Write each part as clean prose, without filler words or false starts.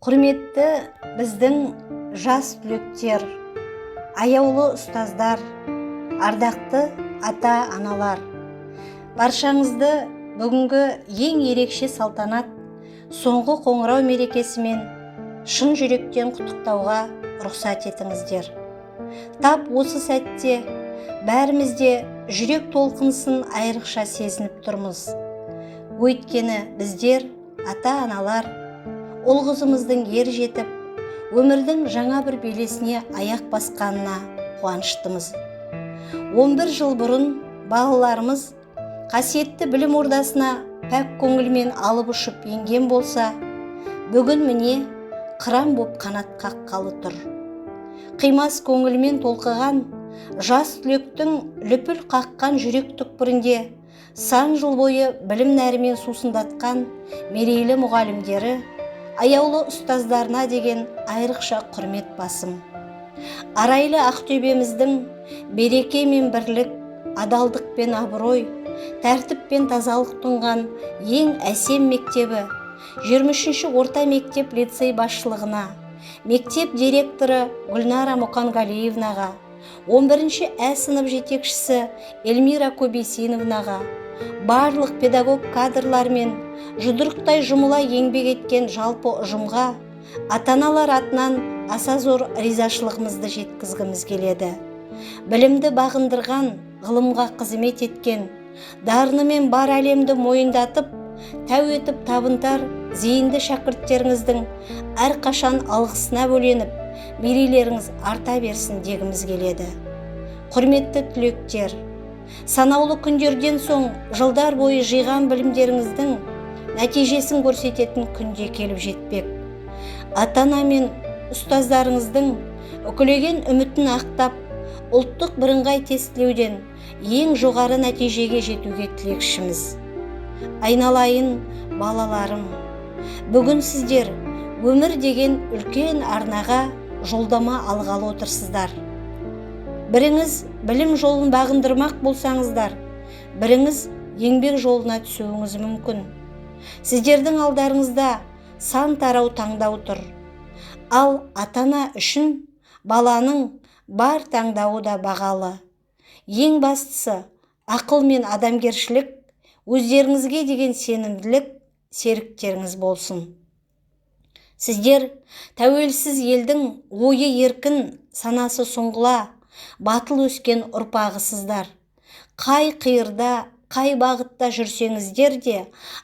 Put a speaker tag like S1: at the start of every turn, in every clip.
S1: Құрметті біздің жас түлектер, аяулы ұстаздар, ардақты ата-аналар, баршаңызды бүгінгі ең ерекше салтанат, соңғы қоңырау мерекесімен шын жүректен құттықтауға рұқсат етіңіздер. Тап осы сәтте бәріміз де жүрек толқынысын айрықша сезініп тұрмыз. Өйткені біздер, ата-аналар, ұл қызымыздың ер жетіп, өмірдің жаңа бір белесіне аяқ басқанына қуаныштымыз. 11 жыл бұрын балаларымыз қасиетті білім ордасына пәк көңілмен алып ұшып енген болса, бүгін міне қыран боп қанат қаққалы тұр. Қимас көңілмен толқыған жас түлектің лүпіл қаққан жүрек түкпірінде сан жыл бойы білім нәрімен сусындатқан мерейлі мұғалімдері, аяулы ұстаздарына деген айрықша құрмет басым. Арайлы Ақтөбеміздің береке мен бірлік, адалдық пен абырой, тәртіп пен тазалық тұнған ең әсем мектебі 23-ші орта мектеп лицей басшылығына, мектеп директоры Гүлнара Мұқанғалиевнаға, 11-ші ә сынып жетекшісі Эльмира Көбейсиновнаға, барлық педагог кадрлар мен жұдырықтай жұмыла еңбек еткен жалпы ұжымға ата-аналар атынан аса зор ризашылығымызды жеткізгіміз келеді. Білімді бағындырған, ғылымға қызмет еткен, дарынымен бар әлемді мойындатып, тәу етіп табынтар зейінді шәкірттеріңіздің әрқашан алғысына бөленіп, мерейлеріңіз арта берсін дегіміз келеді. Құрметті түлектер, санаулы күндерден соң жылдар бойы жиған білімдеріңіздің нәтижесін көрсететін күнде келіп жетпек. Ата-ана мен ұстаздарыңыздың үкілеген үмітін ақтап, ұлттық бірыңғай тестілеуден ең жоғары нәтижеге жетуге тілекшіміз. Айналайын балаларым, бүгін сіздер өмір деген үлкен арнаға жолдама алғалы отырсыздар. Біріңіз білім жолын бағындырмақ болсаңыздар, біріңіз еңбек жолына түсуіңіз мүмкін. Сіздердің алдарыңызда сан тарау таңдау тұр. Ал ата-ана үшін баланың бар таңдауы да бағалы. Ең бастысы ақыл мен адамгершілік, өздеріңізге деген сенімділік серіктеріңіз болсын. Сіздер тәуелсіз елдің ойы еркін, санасы сұңғыла, батыл өскен ұрпағысыздар. Қай қиырда, қай бағытта жүрсеңіздер де,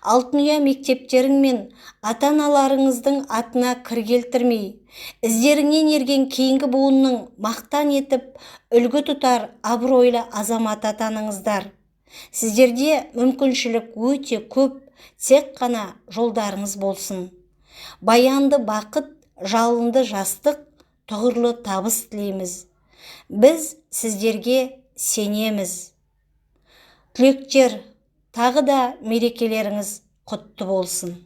S1: алтын ұя мектептерің мен ата-аналарыңыздың атына кір келтірмей, іздеріңнен ерген кейінгі буынның мақтан етіп, үлгі тұтар абыройлы азамат атаныңыздар. Сіздерде мүмкіншілік өте көп, тек қана жолдарыңыз болсын. Баянды бақыт, жалынды жастық, тұғырлы табыс тілейміз. Біз сіздерге сенеміз. Түлектер, тағы да мерекелеріңіз құтты болсын.